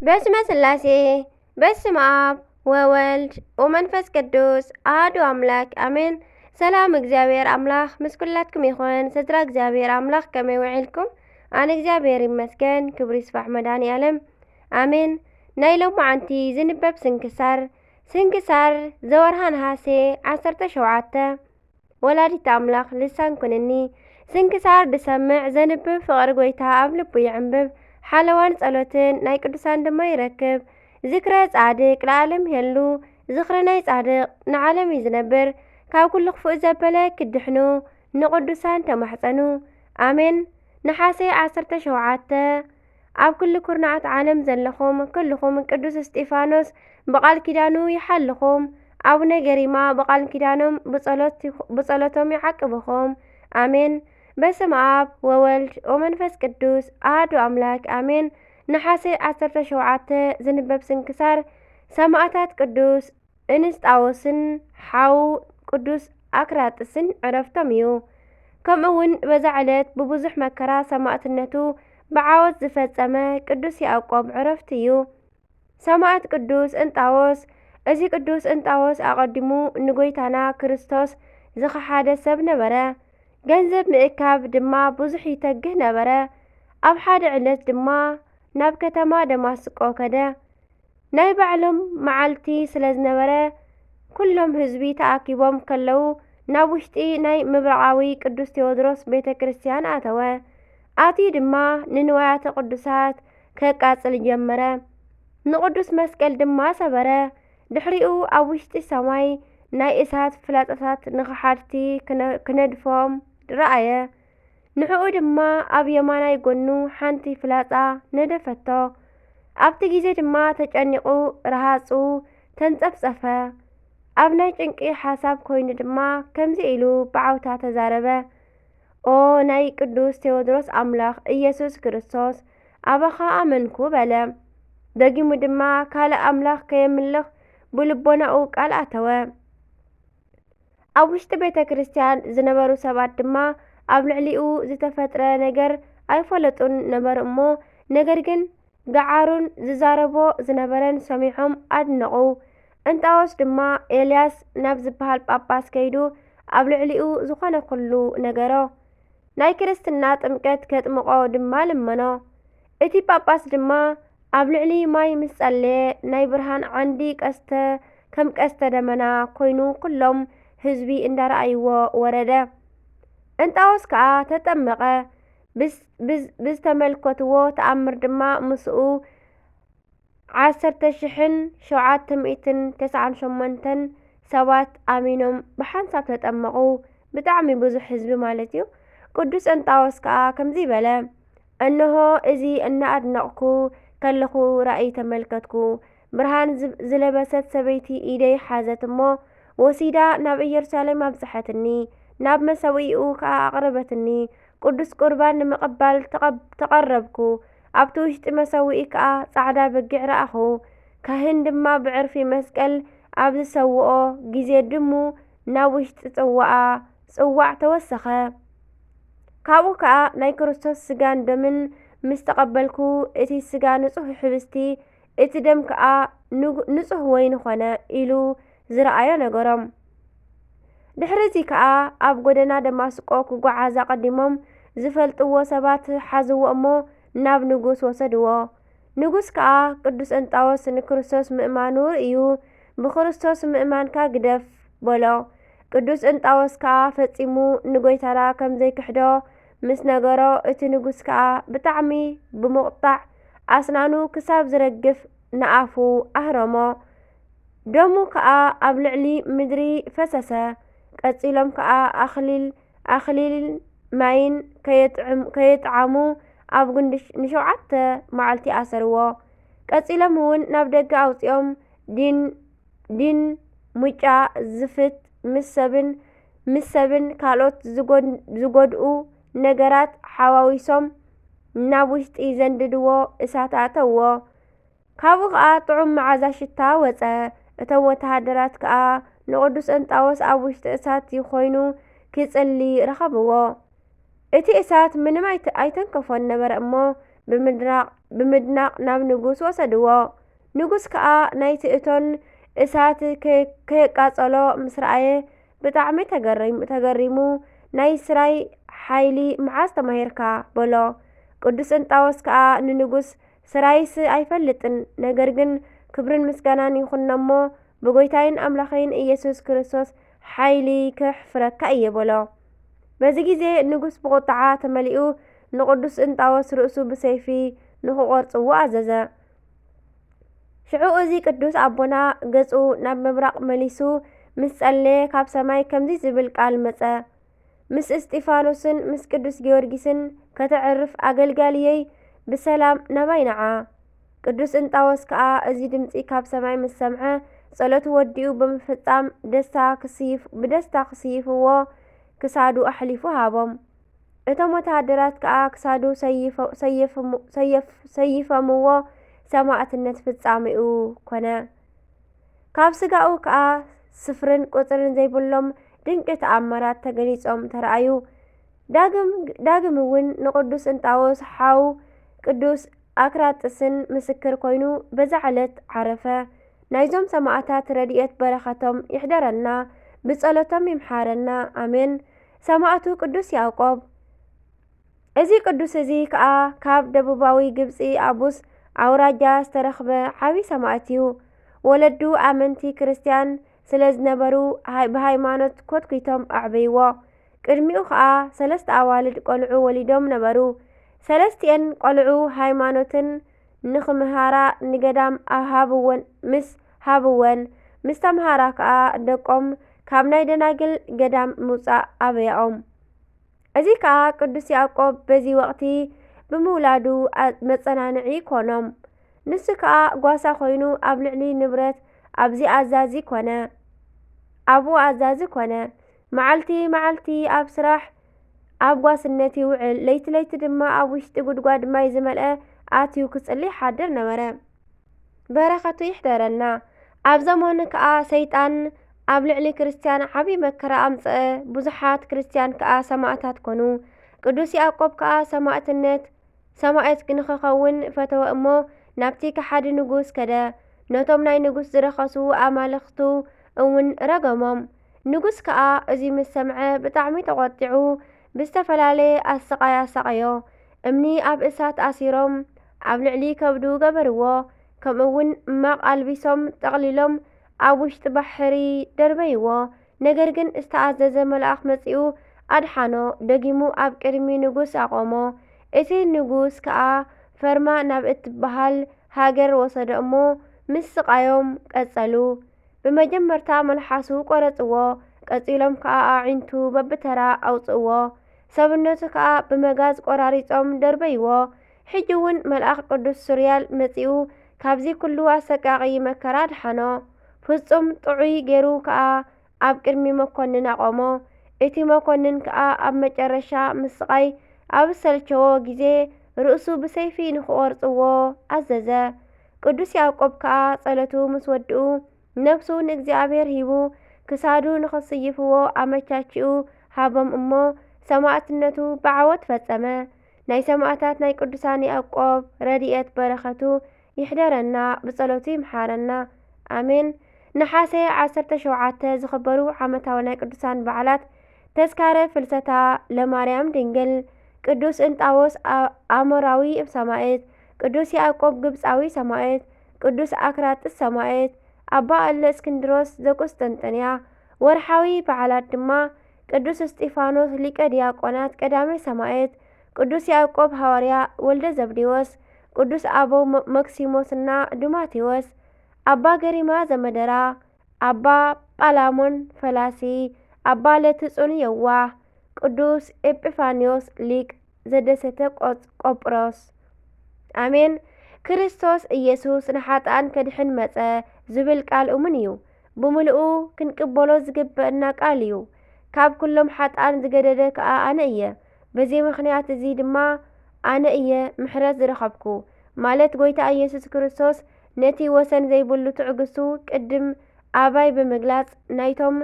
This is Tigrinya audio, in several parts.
በስመ ስላሴ፣ በስመ ኣብ ወወልድ ወመንፈስ ቅዱስ ኣሐዱ ኣምላክ ኣሜን። ሰላም እግዚኣብሔር ኣምላኽ ምስ ኩላትኩም ይኹን። ስድራ እግዚኣብሔር ኣምላኽ ከመይ ውዒልኩም? ኣነ እግዚኣብሔር ይመስገን፣ ክብሪ ይስፋሕ መድኃኔ ዓለም ኣሜን። ናይ ሎማዓንቲ ዝንበብ ስንክሳር፣ ስንክሳር ዘወርሃ ነሓሴ ዓሰርተ ሸውዓተ። ወላዲተ ኣምላኽ ልሳን ኩንኒ። ስንክሳር ድሰምዕ ዘንብብ ፍቕሪ ጐይታ ኣብ ልቡ ይዕንብብ። ሓለዋን ጸሎትን ናይ ቅዱሳን ድማ ይረክብ። ዝክረ ጻድቅ ለዓለም ይሄሉ። ዝኽሪ ናይ ጻድቅ ንዓለም እዩ ዝነብር። ካብ ኩሉ ክፉእ ዘበለ ክድሕኑ ንቅዱሳን ተማሕጸኑ። ኣሜን። ነሓሴ ዓሰርተ ሸውዓተ። ኣብ ኩሉ ኩርናዓት ዓለም ዘለኹም ኩልኹም ቅዱስ እስጢፋኖስ ብቓል ኪዳኑ ይሓልኹም። ኣቡነ ገሪማ ብቓል ኪዳኖም ብጸሎት ይኹ-፣ ብጸሎቶም ይዓቅብኹም። ኣሜን። በስመ ኣብ ወወልድ ወመንፈስ ቅዱስ ኣሐዱ ኣምላክ ኣሜን። ነሓሴ ዓሰርተ ሸውዓተ ዝንበብ ስንክሳር ሰማእታት ቅዱስ እንስጣዎስን ሓው ቅዱስ ኣክራጥስን ዕረፍቶም እዩ። ከምኡ እውን በዛ ዕለት ብብዙሕ መከራ ሰማእትነቱ ብዓወት ዝፈጸመ ቅዱስ ያዕቆብ ዕረፍቲ እዩ። ሰማእት ቅዱስ እንጣዎስ። እዚ ቅዱስ እንጣዎስ ኣቐዲሙ ንጎይታና ክርስቶስ ዝኸሓደ ሰብ ነበረ። ገንዘብ ምእካብ ድማ ብዙሕ ይተግህ ነበረ። ኣብ ሓደ ዕለት ድማ ናብ ከተማ ደማስቆ ከደ። ናይ ባዕሎም መዓልቲ ስለ ዝነበረ፣ ኩሎም ህዝቢ ተኣኪቦም ከለዉ፣ ናብ ውሽጢ ናይ ምብራቓዊ ቅዱስ ቴዎድሮስ ቤተ ክርስቲያን ኣተወ። ኣትዩ ድማ ንንዋያተ ቅዱሳት ከቃጽል ጀመረ። ንቅዱስ መስቀል ድማ ሰበረ። ድሕሪኡ ኣብ ውሽጢ ሰማይ ናይ እሳት ፍላጻታት ንኸሓድቲ ክነ-፣ ክነድፎም ረኣየ። ንዕኡ ድማ ኣብ የማናይ ጎኑ ሓንቲ ፍላጻ ነደፈቶ። ኣብቲ ግዜ ድማ ተጨኒቑ ረሃጹ ተንጸፍጸፈ። ኣብ ናይ ጭንቂ ሓሳብ ኮይኑ ድማ ከምዚ ኢሉ ብዓውታ ተዛረበ፣ "ኦ ናይ ቅዱስ ቴዎድሮስ ኣምላኽ ኢየሱስ ክርስቶስ፣ ኣባኻ ኣመንኩ" በለ። ደጊሙ ድማ ካልእ ኣምላኽ ከየምልኽ ብልቦናኡ ቃል ኣተወ። ኣብ ውሽጢ ቤተ ክርስቲያን ዝነበሩ ሰባት ድማ ኣብ ልዕሊኡ ዝተፈጥረ ነገር ኣይፈለጡን ነበሩ እሞ፣ ነገር ግን ገዓሩን ዝዛረቦ ዝነበረን ሰሚዖም ኣድነቑ። እንጣዎስ ድማ ኤልያስ ናብ ዝበሃል ጳጳስ ከይዱ ኣብ ልዕሊኡ ዝኾነ ኩሉ ነገሮ። ናይ ክርስትና ጥምቀት ከጥምቖ ድማ ለመኖ። እቲ ጳጳስ ድማ ኣብ ልዕሊ ማይ ምስ ጸለየ፣ ናይ ብርሃን ዓንዲ ቀስተ፣ ከም ቀስተ ደመና ኮይኑ ኩሎም ህዝቢ እንዳረኣይዎ ወረደ። እንጣዎስ ከኣ ተጠመቐ። ብዝ-፣ ብዝ-፣ ብዝተመልከትዎ ተኣምር ድማ ምስኡ ዓሰርተ ሽሕን ሸውዓተ ሚእትን ተስዓን ሸሞንተን ሰባት ኣሚኖም ብሓንሳብ ተጠመቑ። ብጣዕሚ ብዙሕ ህዝቢ ማለት እዩ። ቅዱስ እንጣዎስ ከኣ ከምዚ በለ፣ "እንሆ እዚ እናኣድነቕኩ ከለኹ ራእይ ተመልከትኩ። ብርሃን ዝብ-፣ ዝለበሰት ሰበይቲ ኢደይ ሓዘት እሞ ወሲዳ ናብ ኢየሩሳሌም ኣብጽሐትኒ፣ ናብ መሰውኢኡ ከኣ ኣቕረበትኒ። ቅዱስ ቁርባን ንምቕባል ተቐብ-፣ ተቐረብኩ። ኣብቲ ውሽጢ መሰውኢ ከኣ ጻዕዳ በጊዕ ረኣኹ። ካህን ድማ ብዕርፊ መስቀል ኣብ ዝሰውኦ ግዜ ድሙ ናብ ውሽጢ ጽዋኣ፣ ጽዋዕ ተወሰኸ። ካብኡ ከኣ ናይ ክርስቶስ ስጋን ደምን ምስ ተቐበልኩ፣ እቲ ስጋ ንጹህ ህብስቲ፣ እቲ ደም ከኣ ንጉ-፣ ንጹህ ወይኒ ኾነ" ኢሉ ዝረኣዮ ነገሮም። ድሕሪ እዚ ከኣ ኣብ ጎደና ደማስቆ ክጓዓዝ ኣቐዲሞም ዝፈልጥዎ ሰባት ሓዝዎ እሞ ናብ ንጉስ ወሰድዎ። ንጉስ ከኣ ቅዱስ እንጣዎስ ንክርስቶስ ምእማኑ ርእዩ፣ "ብክርስቶስ ምእማንካ ግደፍ" በሎ። ቅዱስ እንጣዎስ ከኣ ፈጺሙ ንጎይታና ከም ዘይክሕዶ ምስ ነገሮ፣ እቲ ንጉስ ከኣ ብጣዕሚ ብምቑጣዕ ኣስናኑ ክሳብ ዝረግፍ ንኣፉ ኣህረሞ። ደሙ ከኣ ኣብ ልዕሊ ምድሪ ፈሰሰ። ቀጺሎም ከኣ ኣኽሊል፣ ኣኽሊልን ማይን ከየጥዕም-፣ ከየጥዓሙ ኣብ ጉንዲ ሽ-፣ ንሸውዓተ መዓልቲ ኣሰርዎ። ቀጺሎም እውን ናብ ደገ ኣውጺኦም ዲን፣ ዲን፣ ሙጫ፣ ዝፍት፣ ምስ ሰብን፣ ምስ ሰብን ካልኦት ዝጎድ-፣ ዝጎድኡ ነገራት ሓዋዊሶም ናብ ውሽጢ ዘንድድዎ እሳት ኣእተውዎ። ካብኡ ኸኣ ጥዑም መዓዛ ሽታ ወጸ። እቶም ወተሃደራት ከኣ ንቅዱስ እንጣዎስ ኣብ ውሽጢ እሳት ኮይኑ ክጽሊ ረኸብዎ። እቲ እሳት ምንም ኣይተ-፣ ኣይተንከፎን ነበረ እሞ፣ ብምድናቕ ናብ ንጉስ ወሰድዎ። ንጉስ ከኣ ናይቲ እቶን እሳት ከየቃጸሎ ምስ ረኣየ ብጣዕሚ ተገሪሙ፣ ናይ ስራይ ሓይሊ መዓስ ተማሂርካ? በሎ። ቅዱስ እንጣዎስ ከኣ ንንጉስ፣ ስራይስ ኣይፈልጥን፣ ነገር ግን ክብርን ምስጋናን ይኹኖሞ ብጎይታይን ኣምላኸይን ኢየሱስ ክርስቶስ ሓይሊ ከሕፍረካ እየ በሎ። በዚ ግዜ ንጉስ ብቑጥዓ ተመሊኡ ንቅዱስ እንጣዎስ ርእሱ ብሰይፊ ንኽቖርጽዎ ኣዘዘ። ሽዑ እዚ ቅዱስ ኣቦና ገጹ ናብ ምብራቕ መሊሱ ምስ ጸለየ ካብ ሰማይ ከምዚ ዝብል ቃል መጸ። ምስ እስጢፋኖስን ምስ ቅዱስ ጊዮርጊስን ከተዕርፍ ኣገልጋልየይ ብሰላም ናባይ ንዓ። ቅዱስ እንጣዎስ ከኣ እዚ ድምጺ ካብ ሰማይ ምስ ሰምዐ፣ ጸሎቱ ወዲኡ ብምፍጻም ደስታ ክስይፍ-፣ ብደስታ ክስይፍዎ ክሳዱ ኣሕሊፉ ሃቦም። እቶም ወተሃደራት ከኣ ክሳዱ ሰይፈ-፣ ሰየፍሙ-፣ ሰየፍ-፣ ሰይፈምዎ ሰማእትነት ፍጻሜኡ ኮነ። ካብ ስጋኡ ከኣ ስፍርን ቁጽርን ዘይብሎም ድንቂ ተኣምራት ተገሊጾም ተራእዩ። ዳግም፣ ዳግም እውን ንቅዱስ እንጣዎስ ሓው ቅዱስ ኣክራጥስን ምስክር ኮይኑ በዛ ዕለት ዓረፈ። ናይዞም ሰማእታት ረድኤት በረኸቶም ይሕደረና፣ ብጸሎቶም ይምሓረና። ኣሜን። ሰማእቱ ቅዱስ ያዕቆብ። እዚ ቅዱስ እዚ ከኣ ካብ ደቡባዊ ግብጺ ኣቡስ ኣውራጃ ዝተረኽበ ዓቢ ሰማእት እዩ። ወለዱ ኣመንቲ ክርስትያን ስለ ዝነበሩ ሃይ-፣ ብሃይማኖት ኮትኲቶም ኣዕበይዎ። ቅድሚኡ ከኣ ሰለስተ ኣዋልድ ቆልዑ ወሊዶም ነበሩ። ሰለስቲኤን ቆልዑ ሃይማኖትን ንኽምሃራ ንገዳም ሃብወን፣ ምስ ሃብወን፣ ምስ ተምሃራ ከኣ ደቆም ካብ ናይ ደናግል ገዳም ምውጻእ ኣበያኦም። እዚ ከኣ ቅዱስ ያዕቆብ በዚ ወቕቲ ብምውላዱ ኣ-፣ መጸናንዒ ኮኖም። ንሱ ከኣ ጓሳ ኮይኑ ኣብ ልዕሊ ንብረት ኣብዚ ኣዛዚ ኮነ፣ ኣብኡ ኣዛዚ ኮነ። መዓልቲ መዓልቲ ኣብ ስራሕ፣ ኣብ ጓስነት ይውዕል፣ ለይቲ ለይቲ ድማ ኣብ ውሽጢ ጉድጓድ ማይ ዝመልአ ኣትዩ ክጽሊ ይሓድር ነበረ። በረኸቱ ይሕደረና። ኣብ ዘመኑ ከኣ ሰይጣን ኣብ ልዕሊ ክርስትያን ዓቢ መከራ ኣምጽአ፣ ብዙሓት ክርስትያን ከኣ ሰማእታት ኮኑ። ቅዱስ ያዕቆብ ከኣ ሰማእትነት፣ ሰማእት ንኽኸውን ፈተወ እሞ ናብቲ ከሓዲ ንጉስ ከደ። ነቶም ናይ ንጉስ ዝረኸሱ ኣማልኽቱ እውን ረገሞም። ንጉስ ከኣ እዚ ምስ ሰምዐ ብጣዕሚ ተቖጢዑ ብዝተፈላለየ ኣስቓይ ኣሳቐዮ። እምኒ ኣብ እሳት ኣሲሮም ኣብ ልዕሊ ከብዱ ገበርዎ። ከምኡ እውን ማቕ ኣልቢሶም ጠቕሊሎም ኣብ ውሽጢ ባሕሪ ደርበይዎ። ነገር ግን ዝተኣዘዘ መልኣኽ መጺኡ ኣድሓኖ። ደጊሙ ኣብ ቅድሚ ንጉስ ኣቖሞ። እቲ ንጉስ ከኣ ፈርማ ናብ እትበሃል ሃገር ወሰዶ እሞ ምስ ስቓዮም ቀጸሉ። ብመጀመርታ መልሓሱ ቆረጽዎ፣ ቀጺሎም ከኣ ኣዒንቱ በብተራ ኣውጽእዎ። ሰብነቱ ከኣ ብመጋዝ ቆራሪጾም ደርበይዎ። ሕጂ እውን መልኣኽ ቅዱስ ሱርያል መጺኡ ካብዚ ኩሉ ኣሰቃቒ መከራ ኣድሓኖ። ፍጹም ጥዑይ ገይሩ ከኣ ኣብ ቅድሚ መኮንን ኣቖሞ። እቲ መኮንን ከኣ ኣብ መጨረሻ ምስቓይ ኣብ ዝሰልቸዎ ግዜ ርእሱ ብሰይፊ ንኽቖርጽዎ ኣዘዘ። ቅዱስ ያዕቆብ ከኣ ጸሎቱ ምስ ወድኡ ነፍሱ ንእግዚኣብሔር ሂቡ ክሳዱ ንኽስይፍዎ ኣመቻችኡ ሃቦም እሞ ሰማእትነቱ ብዓወት ፈጸመ። ናይ ሰማእታት ናይ ቅዱሳን ያዕቆብ ረድኤት በረኸቱ ይሕደረና፣ ብጸሎቱ ይምሓረና። ኣሜን። ነሓሰ ዓሰርተ ሸውዓተ ዝኽበሩ ዓመታዊ ናይ ቅዱሳን በዓላት፣ ተስካረ ፍልሰታ ለማርያም ድንግል፣ ቅዱስ እንጣዎስ ኣ-፣ ኣሞራዊ ሰማዕት፣ ቅዱስ ያዕቆብ ግብጻዊ ሰማዕት፣ ቅዱስ ኣክራጥስ ሰማዕት፣ ኣባ እለ እስክንድሮስ ዘቁስጥንጥንያ። ወርሓዊ በዓላት ድማ ቅዱስ እስጢፋኖስ ሊቀ ዲያቆናት ቀዳማይ ሰማዕት፣ ቅዱስ ያዕቆብ ሃዋርያ ወልደ ዘብዴዎስ፣ ቅዱስ ኣበው መ-፣ መክሲሞስና ዱማቴዎስ፣ ኣባ ገሪማ ዘመደራ፣ ኣባ ጳላሞን ፈላሲ፣ ኣባ ለትጹን የዋህ፣ ቅዱስ ኤጲፋንዮስ ሊቅ ዘደሰተ ቆጽ-፣ ቆጵሮስ። ኣሜን። ክርስቶስ ኢየሱስ ንሓጥኣን ከድሕን መጸ ዝብል ቃል እሙን እዩ። ብምልኡ ክንቅበሎ ዝግበእና ቃል እዩ። ካብ ኩሎም ሓጥኣን ዝገደደ ከኣ ኣነ እየ። በዚ ምኽንያት እዚ ድማ ኣነ እየ ምሕረት ዝረኸብኩ፣ ማለት ጐይታ ኢየሱስ ክርስቶስ ነቲ ወሰን ዘይብሉ ትዕግስቱ ቅድም ኣባይ ብምግላጽ፣ ናይቶም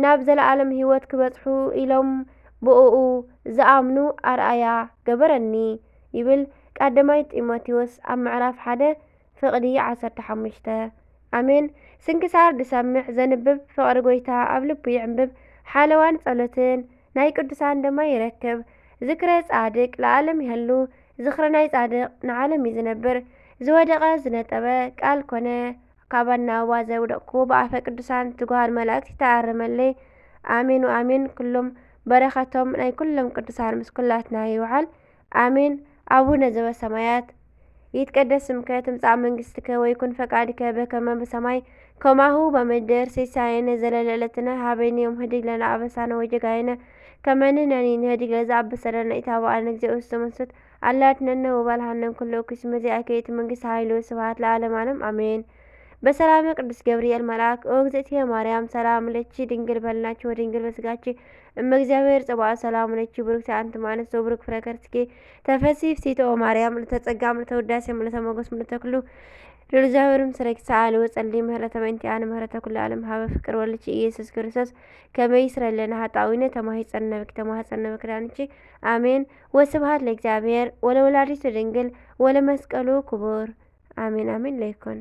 ናብ ዘለኣለም ህይወት ክበጽሑ ኢሎም ብእኡ ዝኣምኑ ኣርኣያ ገበረኒ ይብል። ቀዳማይ ጢሞቴዎስ ኣብ ምዕራፍ ሓደ ፍቕዲ ዓሰርተ ሓሙሽተ። ኣሜን። ስንክሳር ዝሰምዕ ዘንብብ ፍቕሪ ጎይታ ኣብ ልቡ ይዕንብብ። ሓለዋን ጸሎትን ናይ ቅዱሳን ድማ ይረክብ። ዝክረ ጻድቅ ለዓለም ይሃሉ። ዝኽሪ ናይ ጻድቅ ንዓለም እዩ ዝነብር። ዝወደቐ ዝነጠበ ቃል ኮነ። ካብ ኣናብባ ዘውደቕኩ ብኣፈ ቅዱሳን ትጉሃን መላእክት ይተኣረመለይ። ኣሜን ወኣሜን። ኩሎም በረኸቶም ናይ ኩሎም ቅዱሳን ምስ ኩላትና ይውዓል። ኣሜን። ኣቡነ ዘበሰማያት ይትቀደስ ስምከ ትምጻእ መንግስትከ ወይኩን ፈቃድከ በከመ በሰማይ ከማሁ በምድር። ሲሳየነ ዘለለዕለትነ ሃበኒ ዮም ህድግ ለነ አበሳነ ወጌጋየነ ከመ ንሕነኒ ንህድግ ለዘአበሰ ለነ ኢታብአነ እግዚኦ ውስተ መንሱት አላ አድነነ ወባልሃነ እምኩሉ እኩይ እስመ ዚአከ ይእቲ መንግስት ኃይል ወስብሐት ለዓለመ ዓለም አሜን። በሰላመ ቅዱስ ገብርኤል መልአክ ኦ እግዝእትየ ማርያም ሰላም ለኪ ድንግል በልናኪ ወድንግል በስጋኪ እመ እግዚአብሔር ጸባኦት ሰላም ለኪ ብሩክቲ አንቲ እም አንስት ወብሩክ ፍሬ ከርስኪ ተፈሲ ፍሲቶ ማርያም ምልዕተ ጸጋ ምልዕተ ውዳሴ ምልዕተ ሞገስ ምልዕተ ኩሉ ልዑል እግዚኣብሔር ምስረኪ ሰአሊ ወጸሊ ምህረተ በእንቲአነ ምህረተ ኩሉ ዓለም ሀበ ፍቅር ወልድኪ ኢየሱስ ክርስቶስ ከመ ይስረይ ለነ ኃጣውኢነ ተማሂጸነ ብኪ ተማህጸነ በክዳንኪ አሜን። ወስብሐት ለእግዚአብሔር ወለወላዲቱ ድንግል ወለመስቀሉ ክቡር አሜን አሜን ለይኩን።